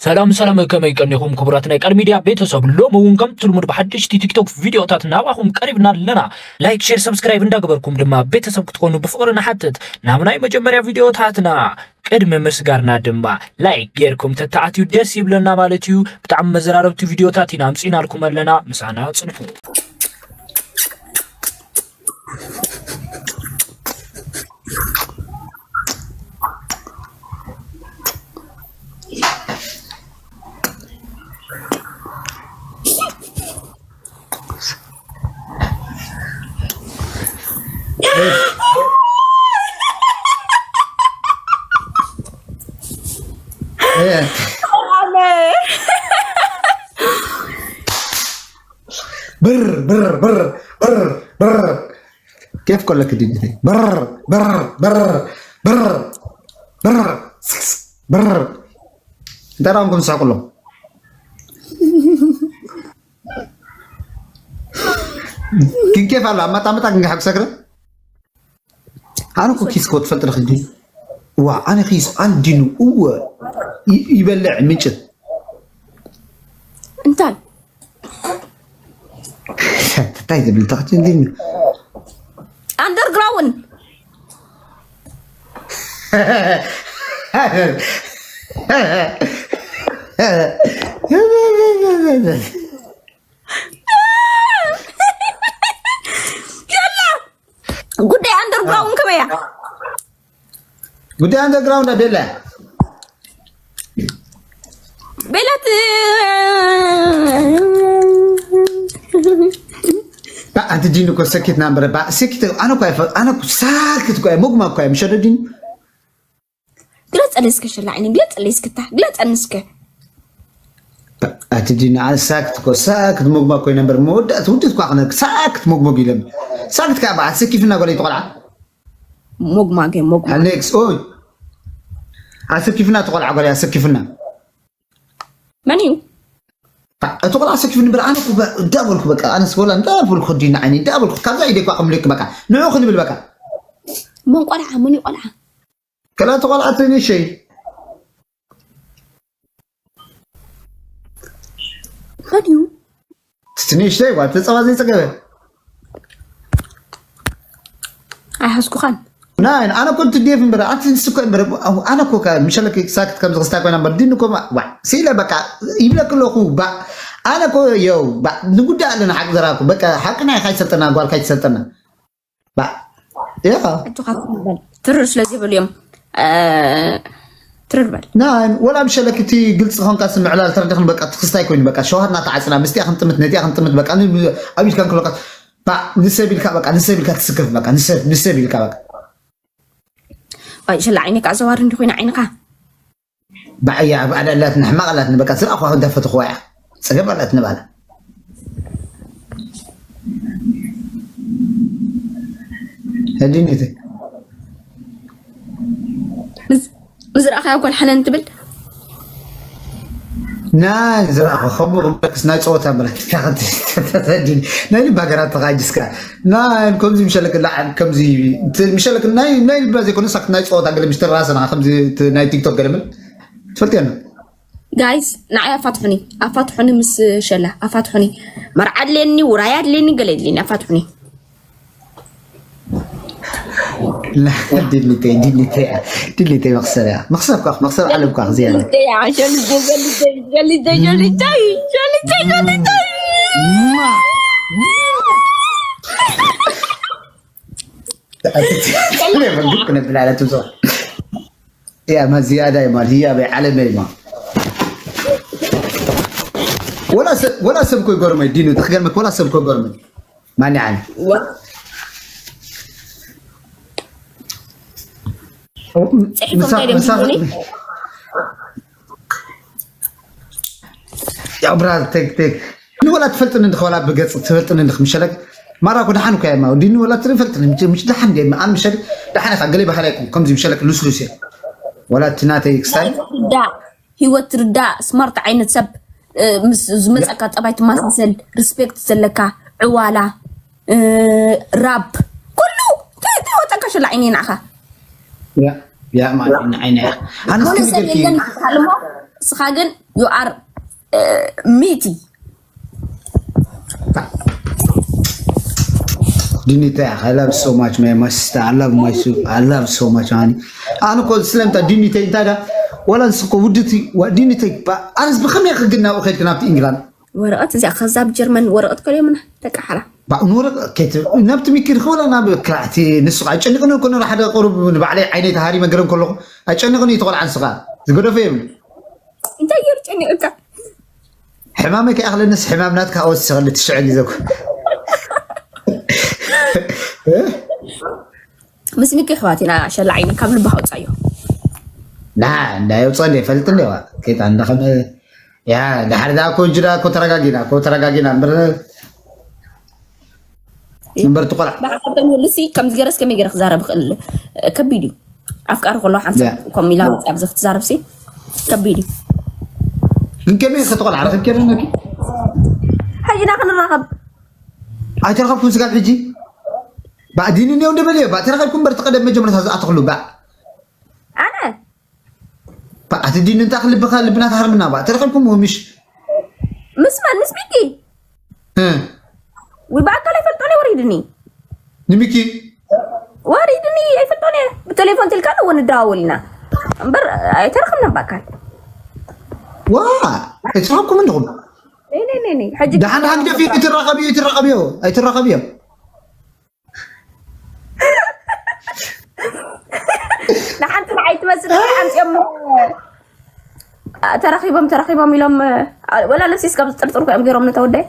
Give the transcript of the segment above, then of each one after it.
ሰላም ሰላም፣ ከመይ ቀኒኹም ክቡራት ናይ ቃል ሚድያ ቤተሰብ? ሎሚ እውን ከምቲ ልሙድ ብሓደሽቲ ቲክቶክ ቪድዮታት ናባኹም ቀሪብና ኣለና። ላይክ፣ ሼር፣ ሰብስክራይብ እንዳገበርኩም ድማ ቤተሰብ ክትኾኑ ብፍቕሪ ንሓትት። ናብ ናይ መጀመርያ ቪድዮታትና ቅድሚ ምስጋርና ድማ ላይክ ጌርኩም ተተኣትዩ ደስ ይብለና ማለት እዩ። ብጣዕሚ መዘራረብቲ ቪድዮታት ኢና ኣምፂናልኩም ኣለና፣ ምሳና ፅንሑ። ብር ብር ብር ብር ብር ኬፍ ኮለክ ድንተይ ብር ብር ብር ብር ብር ስክስ ብር እንታይ ዳንኩም ሳቁሎ ግን ኬፍ ኣሎ ኣማጣ መጣ ግን ሓቅሰክረ ኣነ እኮ ኪስ እኮ ትፈልጥ ዲኺ? እዋ ኣነ ኪስ ኣልዲኑ እወ ይ- ይበልዕ ምንጭት እንታይ እንታይ ዝብል ተኽቲ እንዲኑ ኣንደርግራውንድ ጉዳይ ኣንደርግራውንድ ከመያ ጉዳይ ኣንደርግራውንድ ኣደለ ቤላት ኣንቲ ዲን እኮ ሰኪት ናምበረ ባ ሰኪት ኣነ እኮ ኣይፈ ኣነ እኮ ሳክት እኮ እየ መጉማ እኮ እየ ምሸዶ ዲን ግለፀለይ እስከ ሸላ ዓይኒ ግለፀለይ እስክታ ግለፀኒ እስከ ኣንቲ ዲን ኣነ ሳክት እኮ ሳክት መጉማ እኮ እየ ነበር መወዳእቲ ውድት እኳ ክነ ሳክት መጉመጉ ኢለም ሳክት ከዓ በዓል ሰኪፍና ጎለይ ተቆልዓ ሞግማገ ሞግማ ኣሌክስ ኦይ ኣሰኪፍና ተቆልዓ ጎለይ ኣሰኪፍና መን እዩ እቲ ቆልዓ ሰኪፍ ንበር ኣነ እኮ እንዳ በልኩ በቃ ኣነ ስወላ እንዳ በልኩ ዲና ዓይኒ እንዳ በልኩ ካብዛ ኢደ እኳ ከምልክ በቃ ንዑ ክንብል በቃ መን ቆልዓ መን እዩ ቆልዓ ከላ ተቆልዓ ትንሸይ መን እዩ ትንሽተይ ጓል ተፀባ ዘይፀገበ ኣይሓዝኩኻን ናይ ኣነ እኮ ትዴፍ እምበር ኣቲ ንስኮ እምበር ኣነ እኮ ምሸለክ ሳክት ከም ዝክስታ ኮይና እምበር ድን እኮ ዋ ሲለ በቃ ይብለክ ኣለኹ ባ ኣነ እኮ የው ባ ንጉዳይ ኣለና ሓቂ ዘራኩ በቃ ሓቂ ናይ ካይሰልጠና ጓል ካይሰልጠና ባ ያ እቱኻ ትርር ስለ ዘይበሉ እዮም ትርር በል ናይ ወላ ምሸለክ እቲ ግልፂ ኾንካ ስምዕላል ተረዲኽን በቃ ትክስታይ ኮይኑ በቃ ሸውሃትና ተዓፅና ምስቲያ ክንጥምት ነቲያ ክንጥምት በቃ ኣብ ኢድካ እንክለካ ንሰብ ኢልካ በቃ ንሰብ ኢልካ ትስከፍ በቃ ንሰብ ኢልካ በቃ ዋይ ሸላ ዓይኒ ከዓ ዘዋር እንዲ ኮይነ ዓይንኻ ባዕያ ኣብ ኣዳላት ንሕማቕ ኣላት ንበቃ ዝረኣኹ እንዳፈትኹዋ እያ ፀገም ኣላት ንባላ ህድኒት ንዝረኣኸያ ጓል ሓነን ትብል ናይ ዝረኣኹ ከምኡ ክበክስ ናይ ፀወታ መለክትካ ናይ ልቢ ሃገራት ተቃጅስካ ናይ ከምዚ ምሸለክ ላዓል ከምዚ ምሸለክ ናይ ናይ ልባ ዘይኮነ ሳክ ናይ ፀወታ ገለ ምሽትር ራሰና ከምዚ ናይ ቲክቶክ ገለ ምን ትፈልጥየና ጋይስ ንዓይ ኣፋትሑኒ ኣፋትሑኒ ምስ ሸላ ኣፋትሑኒ መርዓ ኣድልየኒ ውራይ ኣድልየኒ ገለ የድልየኒ ኣፋትሑኒ ድልተይ ድልተይ ድልተይ መክሰብ እያ መክሰብ ኳ መክሰብ ዓለም ኳ ክዚያ ያ ማ ዝያዳ ይማል ህያበይ ዓለመይ ማ ወላ ሰብ ኮ ይገርመይ ዲኑ ተክገርመክ ወላ ሰብ ኮ ይገርመይ ማን ያለ ያው ብራ ቴክ ቴክ ንወላ ትፈልጥኒ እንድኸ ወላ ብገጽ ትፈልጥኒ እንድኽ ምሸለክ ማራ ኮ ደሓን እኮ እያ ዲኒ ወላ ትፈልጥኒ ምሽ ደሓን እንደ ኣን ምሸል ደሓን ኢኻ ገለ ባህላይ ከምዚ ምሸለክ ልስሉስ እየ ወላ እቲ ናተይ ክስታይ ህይወት ትርዳእ ስማርት ዓይነት ሰብ ምስ ዝመፀካ ጠባይ ትመሳሰል ሪስፔክት ዘለካ ዕዋላ ራፕ ኩሉ እንታይ ወፀካ ሽላ ዓይኒ ንዓኻ ያ ማለት ዓይኒ ኣነ ሰብ የለን ይበሃል እሞ እስኻ ግን You are uh, meaty. Dinita, I love so much, man. My sister, I love my su- I love so much, honey. ኣነ እኮ ስለምታ ዲኒተይ እንታይ ዳ ወላ ንስኮ ውድቲ ዲኒተይ ኣነስ ብኸመይ ክግናው ከድክ ናብቲ ኢንግላንድ ወረቐት እዚኣ ከዛ ኣብ ጀርመን ወረቐት ከልዮምና ደቂ ሓራ ባእኑረ ናብቲ ሚኪድ ክወላ ናብ ክላዕቲ ንሱ ኣይጨንቅን እኮ ሓደ ቅሩብ ንባዕለይ ዓይነይ ተሃሪ መገረን ከለኹ ኣይጨንቅን እዩ ተቆልዓ ንስኻ ዝገደፈ የብሉ እንታይ ገይሩ ጨኒቕካ ሕማመይ ከይኣኽለንስ ሕማም ናትካ ወስኸ ልትሽዐ ግዘኩ ምስ ሚኪ ኣሕዋት ኢና ሸላ ዓይኒ ካብ ልቢ ኣውፃዮ ና እንዳየውፀ እንደ ይፈልጥ እንደ ከይታ እንዳኸም ያ ድሓር ዳ እኮ እጅ ዳ እኮ ተረጋጊና እኮ ተረጋጊና እምበር እምበር ትቆልዓ ብሓሳብ ተምልሲ ከምዚ ገረስ ከመይ ገረ ክዛረብ ክእል ከቢድ እዩ ኣፍቃሪ ከሎ ሓንሳብ ከም ኢላ ኣብዚ ክትዛረብ ሲ ከቢድ እዩ ግን ከመይ ከተቆልዓ ረኽብ ከለነኪ ሕጂ ዳ ክንራኸብ ኣይተረኸብኩም ስጋብ ሕጂ ባእዲኒ እኒኦ እንደበልዮ ባ ተረኸብኩም በር ተቀደም መጀመርታ ዝኣተኽሉ ባ ኣነ ኣቲ ዲኒ እንታ ክልብኻ ልብና ተሃርምና ባ ተረኸብኩም ምሽ ምስ መን ምስ ሚኪ ወይ ብኣካል ኣይፈልጦን ወሪድኒ ንሚኪ ወሪድኒ ኣይፈልጦን ብቴሌፎን ትልካ እውን ንደዋወል ኢና እምበር ኣይተረኸብና ብኣካል ዋ ኣይተረኸብኩም እንድኹም ሕጂ ደሓን ደሓን ግደፊ ኣይትራኸብዮ ኣይትራኸብዮ ኣይትራኸብዮ ንሓንቲ ንዓይ ትመስል ኣምፅኦም ተራኺቦም ተራኺቦም ኢሎም ወላ ልብሲስ ከም ዝጥርጥሩ እዮም ገይሮም ነተወዳይ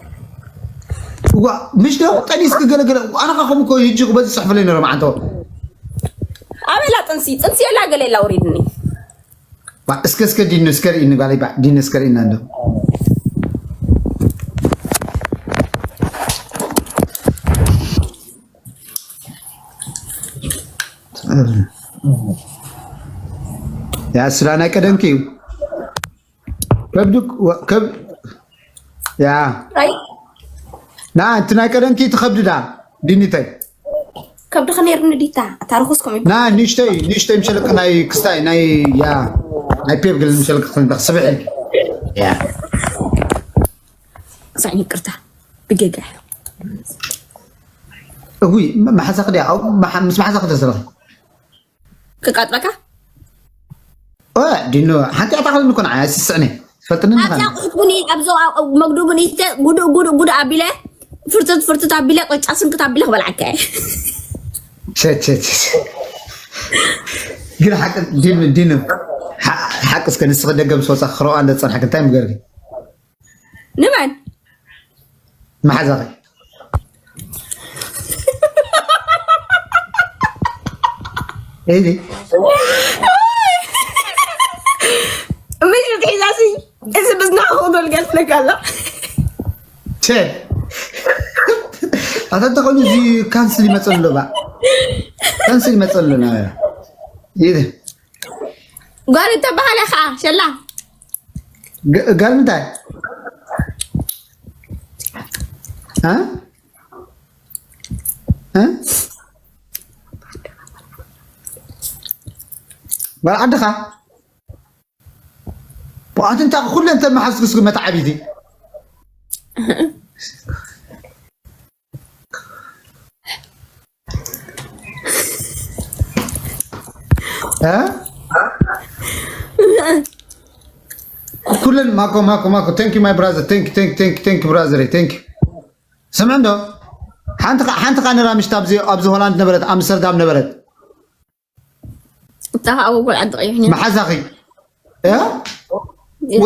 ዋ ምሽ ዶ ጠኒስ ክገለገለ ኣነ ካኹም እኮ ህጂ ክበዚ ፅሕፍለይ ነረ መዓንቶ ኣበላ ጥንሲ ጥንሲ የላ ገለ የላ ውሪድኒ እስከ እስከ ዲኑ እስከ ርእኒ ጓለይ ዲኑ እስከ ርእና እንዶ ያ ስራ ናይ ቀደምኪ እዩ ከብዱ ከብ ያ ና እቲ ናይ ቀደምኪ ትኸብድዳ ዲኒተይ ከብድኸ ነይርኒ ዲታ ኣታ ርኹስ ከምኡ ና ንሽተይ ንሽተይ ምሸለክ ናይ ክስታይ ናይ ያ ናይ ፔብ ግል ምሸለክ ስብሒ ያ ክሳዕ ይቅርታ ብጌጋ እጉይ መሓዛኺ ድያ ምስ መሓዛኺ ተዝረኽ ክቃጥለካ ዲኖ ሓንቲ ኣታ ክልኒ ኮን ዓያ ስስዕኒ ትፈልጥኒ ኣብዛ ቁሕት ቡኒ ኣብዚ መግዱ ቡኒ ጉዱ ጉዱ ጉዱ ኣቢለ ፍርትት ፍርትት ኣቢለ ቅጫ ስንክት ኣቢለ ክበልዓካ ግን ሓቂ ዲኑ ዲኑ ሓቂ እስከ ንስኺ ደገ ምስ ወፃ ክረዋ እንደ ፀንሐክ እንታይ ምገርኪ ንመን መሓዛኺ እዚ ምሽ ብትሒዛሲ እዚ ብዝናኹ ዶልገስለካ ኣሎ ቸ ኣታ እንተኾይኑ እዚ ካንስል ይመፀሉ ባ ካንስል ይመፀሉ ይህ ጓል እተባሃለ ከዓ ሸላ ጋል እንታይ ጓል ዓድኻ ብኣትንታ ኩለን ተመሓዝክስ መተዓቢቲ ኩለን ማኮ ማኮ ማኮ thank you my brother thank you thank you thank you thank you brother thank you ስምዕ እንዶ ሓንቲ ሓንቲ ካ ነራ ምሽታ ኣብዚ ኣብዚ ሆላንድ ነበረት ኣምስተርዳም ነበረት እታ ኣብ ጎል ዓዲ ቀይሕ መሓዛኺ እ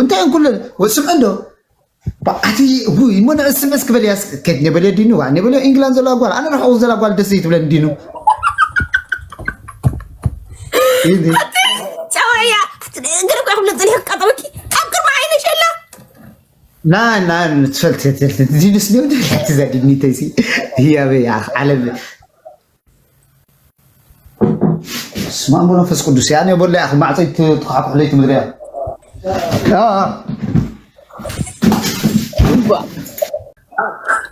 እንታይ ኩለን ወስምዕ እንዶ ኣቲ ውይ እሞ ንእስምስ ክበልያስ ከት ነበለ ዲኑ ዋ ነበለ ኢንግላንድ ዘላ ጓል ኣነ ርሕቁ ዘላ ጓል ደስ ይትብለን ዲኑ ጸዋያ ግርኮ ይኹን ጽሊሕ ቀጠበኪ ኣብ ቅድሚ ዓይነ ሸላ ና ና ትፈልት ዲኑስ ሊሆን ትፈልት ዘ ዲኒተይሲ ህያበ ዓለም ስማ እሞ መንፈስ ቅዱስ ያኔ ቦላ ያኽ ማዕፀይ ትኻሕኩሕ ለይቲ ምድሪ እያ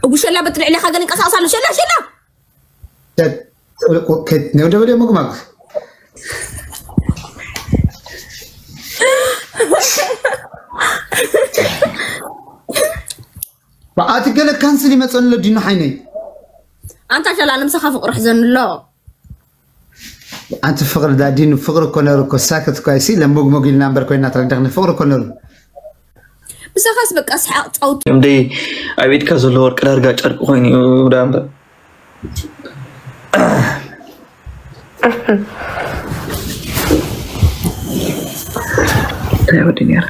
እጉ ሸላ በትልዕ ለኻ ገለ እንቀሳቀሳሉ ሸላ ሸላ ነው ደበደ ምግማግ ብኣቲ ገለ ካንስል ይመፀኒ ኣሎ ዲኑ ሓይነይ። ኣንታ ሸላለ ምሳኻ ፍቕሪ ሕዘኒ ኣሎ። ኣንቲ ፍቕሪ ዳዲኑ ፍቕሪ እኮ ነሩ እኮ ሳክት እኮ ኣይሲ ለሞግሞግ ኢልና እምበር ኮይና ትረዳኽኒ ፍቕሪ እኮ ነሩ። ምሳኻስ በቃ ስሓቕ ጫውት። እንዴ ኣብ ኢድካ ዘሎ ወርቂ ዳርጋ ጨርቂ ኮይኑ እዩ ዳ እምበር። እንታይ ወዲ ነይራ?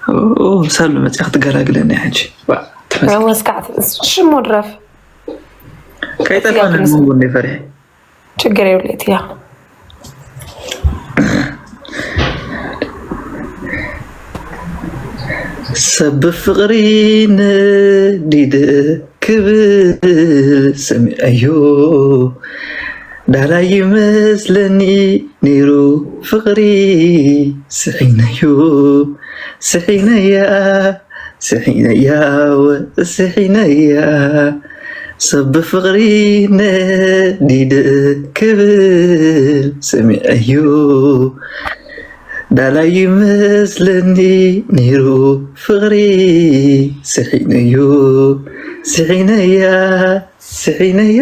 ኦ፣ ኦ፣ ሳሉ መጽያ ክትገላግለኒ ሕጂ። ዋ፣ ተመስገን። ወስካዕት ሽሙ ድረፍ። ከይጠፋ እዚኣ ነው ትመስል። መንጎ እንደ ፈሪሐ። ችግር የብለት እያ። ሰብ ብፍቕሪ ነዲደ ክብል ሰሚዐዮ፣ ዳላይ ይመስለኒ ነይሩ ፍቕሪ ስሒነዮ፣ ስሒነያ፣ ስሒነያ፣ ወ፣ ስሒነያ። ሰብ ብፍቕሪ ነዲደ ክብል ሰሚዐዮ፣ ዳላይ ይመስለኒ ነይሩ ፍቕሪ ስሒነዮ፣ ስሒነያ፣ ስሒነያ፣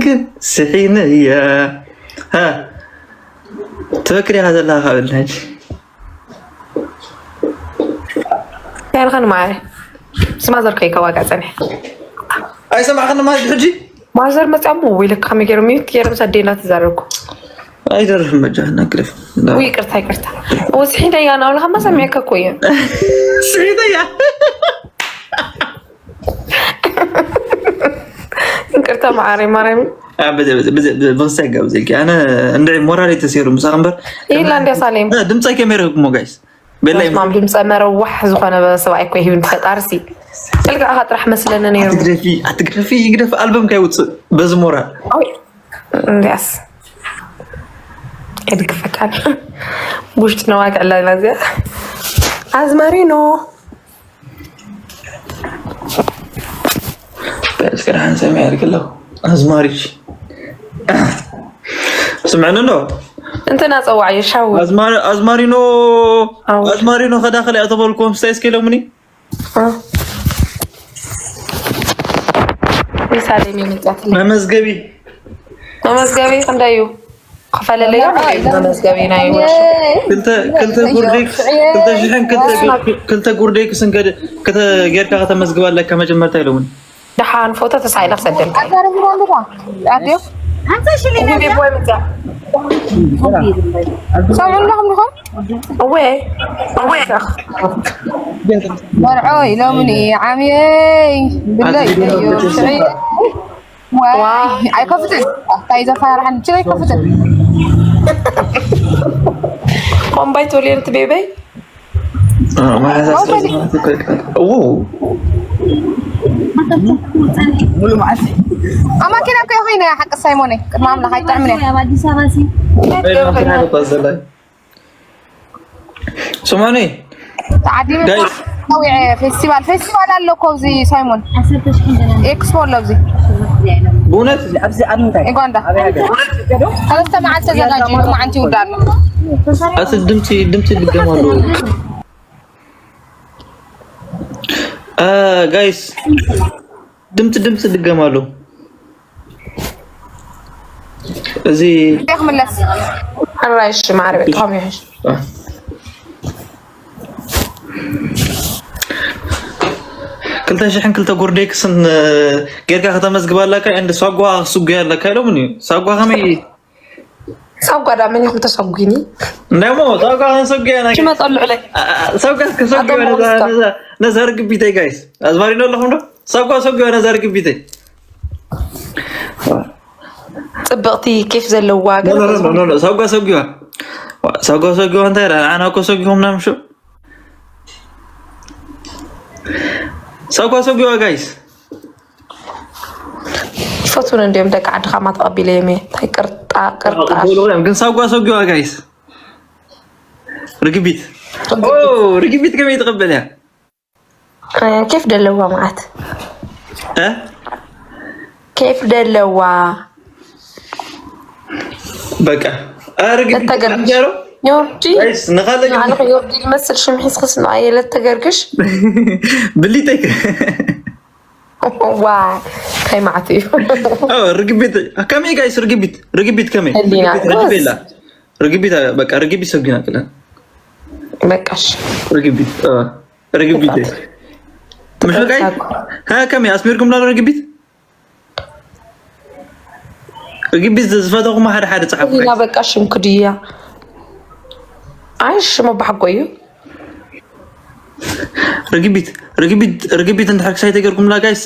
ግን ስሒነያ። ሃ፣ ትበክር ኢኻ ዘለኻ ካብ እልና ሕጂ። ያልኸን ማይ ስማ ዘርከይ ከዋጋ ጸኒሕ። ኣይሰማዕኽን ማለት ሕጂ? ማዘር መጽኣሞ ወይ ለካ ከመይ ገይሮም ሚዩት ገይሮም ሰዴና ተዛረብኩ። ኣይደርፍን በጃ፣ ነግረፍ። ወይ ይቅርታ፣ ይቅርታ። ወስሒደያ ናብልኻ መሰሚዐካ እኮ እየ። ስሒደያ። ይቅርታ መዓረይ ማርያም። አ፣ ብዘ-፣ ብዘ-፣ ብዘ-፣ ብዘ-፣ ብዘ-፣ ብዘ-፣ ኣነ እንድዒ ሞራል ተሰይሩ ምሳኽ እምበር። ኢላ እንድያ ሳሌም። እ፣ ድምፀይ ከመይ ረኽብኩሞ ጋይስ? ቤላይ በስመ ኣብ ድምፀ መረዋሕ ዝኾነ ሰብኣይ እኮ ይህብን ፈጣርሲ። እልካ ኢኻ ጥራሕ መስለኒ ነይሩ። ኣትግደፊ፣ ኣትግደፊ፣ ይግደፍ ኣልበም ከይውፅእ በዚ ሞራል። ኣይ፣ እንዲያስ። የድግፈካል። ውሽጥ ነው ዋጋ ዕላልና እዚኣ። ኣዝማሪኖ። እስከ ደሓን ሰሚዐ ኣድርግለኹ። ኣዝማሪሽ። ስምዕኒ እንዶ? እንትና ጸዋዕ እዩ፣ ሻው። ኣዝማሪ-፣ ኣዝማሪኖ፣ ኣው። ኣዝማሪኖ ከዳኸል እያ ተበልኩም፣ ስታይ እስከ ኢሎምኒ? እ። ምሳሌ ነው የመጣትልኝ። መመዝገቢ። መመዝገቢ ክንደይ እዩ? ክፈለለዮ መመዝገቢ ናይ ወርሺፕ። ክልተ፣ ክልተ ጉርዴክስ፣ ክልተ ሽሕን ክልተ፣ ክልተ ጉርዴክስን ከደ-፣ ከተ-፣ ጌርካ ከተመዝግብ ኣለካ መጀመርታ ኢሎምኒ። ደሓን ፎቶ ተሳኢለ ክሰደልካ። ኣዛረብና ኣለካ። ኣትዮ? ሰምዑ ኣለኹም ዲኹም? እወ፣ እወ። መርዖ ኢሎምኒ ዓብየይ ብለይ እዩ። ሽዑ ዋይ፣ ኣይከፍትን። እንታይ ዘፈራርሓኒ? ችላ ኣይከፍትን። ኮምባይ ቶሌርት ቤበይ? እ፣ ማሕዛ ኦ፣ ሰለስተ መዓልቲ እኮ ይቀር-፣ ኦ። ሙሉ መዓልቲ። ኣብ ማኪና እኮ ኮይነ፣ ሓቂ ሳይሞነይ፣ ቅድሚ ኣምላኽ ኣይጥዕምን እየ። ኣብ ኣዲስ ኣበባ ሲ። ወይ፣ ማኪና እኮ ዘላይ። ስማኒ። ተዓዲመ ጋይስ። ነዊዐ ፌስቲቫል፣ ፌስቲቫል ኣሎ እኮ ኣብዚ ሳይሞን። ኤክስፖ ኣሎ ኣብዚ። ብእውነት? ኣብዚ ኣብ ምንታይ? ዩጋንዳ። ኣበይ ሃገር? ሰለስተ መዓልቲ ተዘጋጅዩ፣ ሎማዓንቲ ይውዳእ ኣሎ። ኣቲ ድምፂ፣ ድምፂ ድገም ኣሎ። አ፣ ጋይስ፣ ድምፂ፣ ድምፂ ድገም ኣሎ። እዚ እንታይ ክምለስ? ሕራይ፣ እሺ፣ ማዕረ ቤት፣ ተኸም ይሕሽ። አ። ክልተ ሽሕን ክልተ ጎርዴክስን፣ እ፣ ጌርካ ከተመዝግባ ኣለካ፣ እንድ ሳጓ ክስጉያ ኣለካ ኢሎምኒ። ሳጓ ከመይ? ሳጓ ዳ መን ይኹም ተሰጉኒ? እንዳሞ፣ ሳጓ ከንሰጉያ ናይ ሽመጠሉ ዕለይ። አ፣ አ፣ ሳጓ ከሰጉያ ኣቶም ነዛ፣ ሞስታ። ነዛ፣ ነዛ ርግቢተይ ጋይስ። ኣዝማሪኖ ኣለኹም ዶ? ሳጓ ሰጉያ ነዛ ርግቢተይ። ጽብቕቲ ኬፍ ዘለዋ ኖ፣ ገለ ኖ፣ ኖ፣ ተዝኾን። ኖ፣ ኖ፣ ሳጓ ሰጉያ። ዋ፣ ሳጓ ሰጉያ እንታይ ኢላ? ኣና እኮ ሰጉኹም ናምሹ። ሳጓ ሰጉያ ጋይስ። ይፈትውን እንዲዮም ደቂ ዓድኻ ማተቐቢለ የሜ። እንታይ ቅርጣ፣ ቅርጣሽ። ቅቡል እዮም፣ ግን ሳጓ ሰጉያ ጋይስ። ርግቢት። ኦ፣ ርግቢት ከመይ ትቕበል እያ? እ፣ ኬፍ ደለዋ መዓት። እ? ኬፍ ደለዋ። በቃ። አ፣ ርግቢት ለተገርግሽ። ጀሮ? ዮርዲ? ጋይስ፣ ንኻለ ንዓለኸ ዮርዲ ልመስል ሽም ሒዝክስ ንኣየ ለተገርግሽ? ብሊተይ ከ-፣ ዋ እንታይ ማዕት እዩ። ኦ፣ ርግቢት ከመይ ጋይስ? ርግቢት ርግቢት ከመይ? ህሊና ርግቢት ጎዝ። ርግቢት የላ። ርግቢት በቃ ርግቢት ሰጊና ክለን በቃሽ ርግቢት ኦ፣ ርግቢት ምሽ ጋይ ተሳኩ። ሀ ከመይ ኣስሚርኩም ላለ ርግቢት ርግቢት ዝፈተኹም ሓደ ሓደ ጸሓፉ ህሊና በቃ ሽምኩ ድያ? ኣይ ሽሙ ባሕጎ እዩ። ርግቢት ርግቢት ርግቢት እንድሕር ክሳይ ተገርኩምላ ጋይስ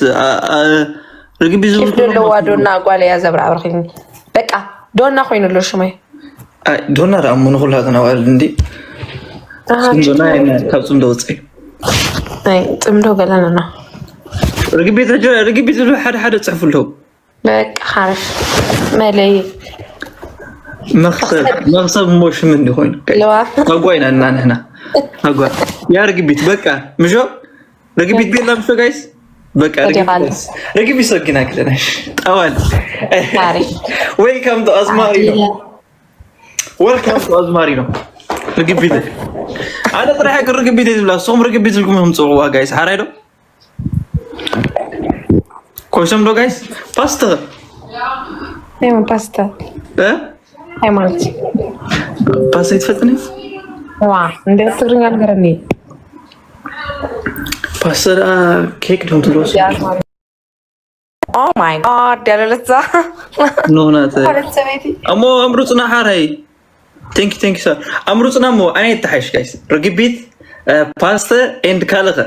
ርግቢት ኬፍ ዝብሉ ዘለዋ ዶና ጓል እያ ዘብራብርክኒ። በቃ ዶና ኮይኑ ኣሎ ሽመይ። ኣይ ዶና ደኣ እሞ ንኹላትና ዋልድ እንዲ ኣሃ፣ ጽምዶ ናይ ናይ ካብ ጽምዶ ውጽእ ናይ ጽምዶ ገለና ነው። ርግቢት ሕጂ ርግቢት ዝብሉ ሓደ ሓደ ጽሕፉ ኣለዉ በቃ ሓሪፍ መለይ መኽሰብ መኽሰብ እሞ ሽም እንዲ ኮይኑ ለዋ ታጓ ኢና እና ንሕና ታጓ ያ ርግቢት በቃ ምሾ ርግቢት ቤላ ምሾ ጋይስ በቃ ርግቢት ተደቃለ። ርግቢት ሰጊና ክለናሽ ጠዋል ሓሪፍ ወይካም ቱ ኣዝማሪ ነው ወልካም ቱ ኣዝማሪ ነው ርግቢት ኣነ ጥራሕ ግን ርግቢት ዝብላ እሶም ርግቢት ዝልኩም ምጽውዋ ጋይስ ሓራይ ዶ ኮይሶም ዶ ጋይስ ፓስተ ይሁን ፓስታ እ ሃይማኖት ፓስተ ይትፈልጥኒ ዋ እንደ ትግርኛ ንገረኒ። ፓስተ ደኣ ኬክ ዶም ትብሎ Oh my god ያለለዛ ኖናተ ማለት ሰበይቲ እሞ ኣምሩፅና ሓራይ ቴንክ ቴንክ ሰር ኣምሩፅና እሞ ኣነ የተሓሽ ጋይስ ርግቢት ፓስተ ኤንድ ካልኸ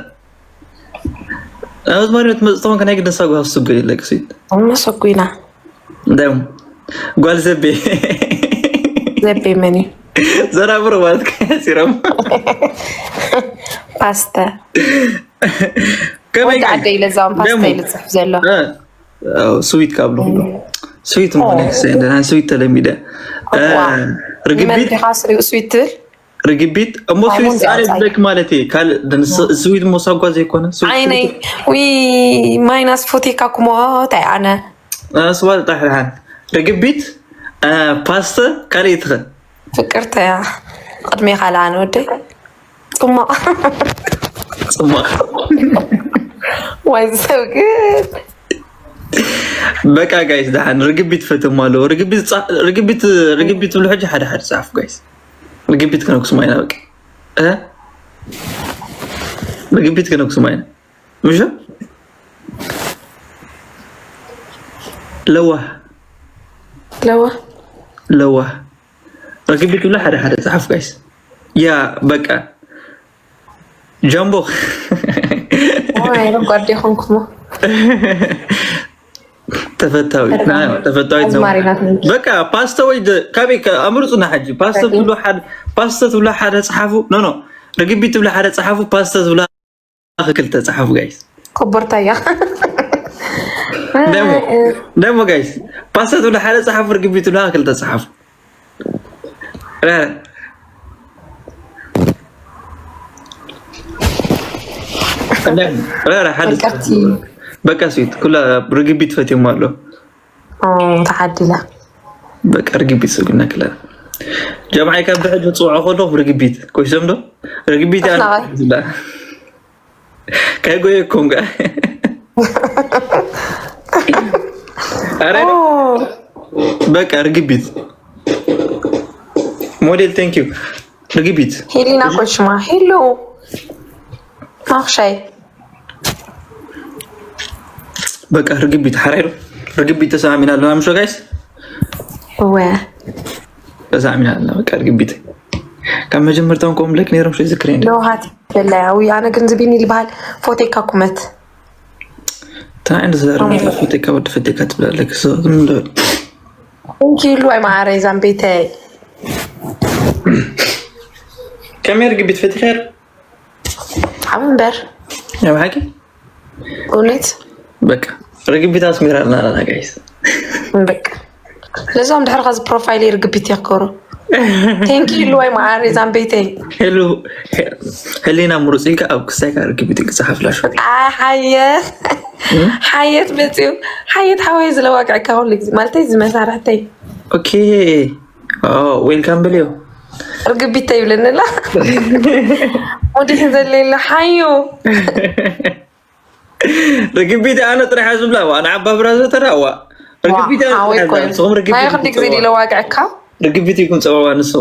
ኣዝማሪኖት መፅተኾን ከናይ ግደሳ ጓ ስጉ የለቅሲት መሰጉና እንዳዮም ጓል ዘቤ ዘቤ መን እዩ? ዘራብር ማለት ከሲሮም ፓስተ ከመይ ወዲ ዓደ ኢለ እዛውን ፓስተ ኢሉ ዝፅሕፍ ዘሎ። ስዊት ካብ ኣለኹ ስዊት ምኾነ ክሰይ እንደና ስዊት ተለሚደ ርግቢት ንመንዲኻ ስሪኡ ስዊት ትብል ርግቢት እሞ ኣይሞን ስዊት ኣነ ዘርኣይ። ብለክ ማለት እየ ካልእ ስዊት ሞ ሳጓ ዘይኮነ ስዊት ዓይነይ ዊ ማይናስ ፎቴካ ኩሞ እንታይ ኣነ ስዋ ዝጣሕርሓን ርግቢት ፓስተ ካልእ ትኸ ፍቅርተያ ቅድሜ ካልኣ ንወደይ ፅማቕ ፅማቕ ዋይ ሰብ ግን በቃ ጋይስ ደሓን ርግቢት ፈትም ኣለዎ ርግቢት ጻ- ርግቢት ርግቢት ትብሉ ሕጂ ሓደ ሓደ ጻፍ ጋይስ ርግቢት ከነኩስማ ኢና በቃ እ? ርግቢት ከነኩስማ ኢና ምሽ ለዋህ ለዋ ለዋህ ርግቢት ትብሉ ሓደ ሓደ ጻፍ ጋይስ ያ በቃ ጃምቦ ጓዴ ኮንኩሞ ተፈታዊት ና- ተፈታዊት ነው ኣዝማሪናት ነች። በቃ ፓስተ ወይ ደ- ካበይ ከ- ኣምርፁና ሕጂ ፓስተ ትብሉ ሓደ ፓስተ ትብሉ ሓደ ፀሓፉ ኖ ኖ ርግቢት ትብሉ ሓደ ፀሓፉ ፓስተ ትብሉ ክልተ ፀሓፉ ጋይስ ኮቦርታያ ደሞ ደሞ ጋይስ ፓስተ ትብሉ ሓደ ፀሓፉ ርግቢት ትብሉ ክልተ ፀሓፉ ረ- ረ- ረ- ረ- ሓደ በቃ እቲ በቃ ስዊት ኩላ ርግቢት ፈትዮም ኣሎ ኦ፣ ተዓዲላ በቃ ርግቢት ስጉና ክላ ጀምዓይ ካብ ብሕጂ ፅውዖ ከለኹ ርግቢት ኮይሶም ዶ ርግቢት ኣስናቐ። ያላ ከይጎየኩም ከ ኣረ ኦ፣ በቃ ርግቢት ሞዴል ቴንክ ዩ ርግቢት ሄሊና ኮሽማ ሄሎ ማክሻይ በቃ ርግቢት ሓራይ ዶ ርግቢት ተሰማሚና ኣለና ምሾ ጋይስ እወ ተሰማሚና ኣለና በቃ ርግቢት ካብ መጀመርታውን ከምኡ ለክ ነይሮም ሸ ዝክሬ ለውሃት በላይ ኣዊ ኣነ ግን ዝቢኒ ዝበሃል ፎቴካ ኩመት እንታይ ዓይነት ዘረባ ፈቴካ ወዲ ፈቴካ ትብላለክ ዝም በል እንኪሉ ኣይ መዓረይ ዛምቤተይ ከመይ ርግቢት ፈቲኻ ኣብ እምበር ናይ ብሓቂ እውነት በቃ ርግቢት ኣስሚራ ኣለና ኣለና ጋይስ በቃ ለዛም ድሕሪ ከዚ ፕሮፋይል ርግቢት የክብሩ ቴንኪ ኢሉ ወይ መዓሪ ዛምቤተይ ሄሉ ህሊና ምሩፅ ኢልካ ኣብ ክሳይካ ርግቢት ክፅሓፍላ ሾ ኣይ ሓየት ሓየት መፅኡ ሓየት ሓወይ ዝለዋግዐካ ኩሉ ግዜ ማለተይ ዝመሳርሕተይ ኦኬ ዌልካም በልዮ ርግቢት ተይብለንላ ሙዲሕ ዘለየለ ሓዩ ርግቢት ኣነ ጥራሕ ዝብላ ዋ ንዓባ ብራዘር ተዳዋ ርግቢት ኣነ ሓወይ ጥራሕ እኮ ዝብላ ንስኹም ርግቢት ናይ ክንዲ ግዜ ይኩም ድለ ዋግዐካ ርግቢት ይኩም ፀወዋ ንሱ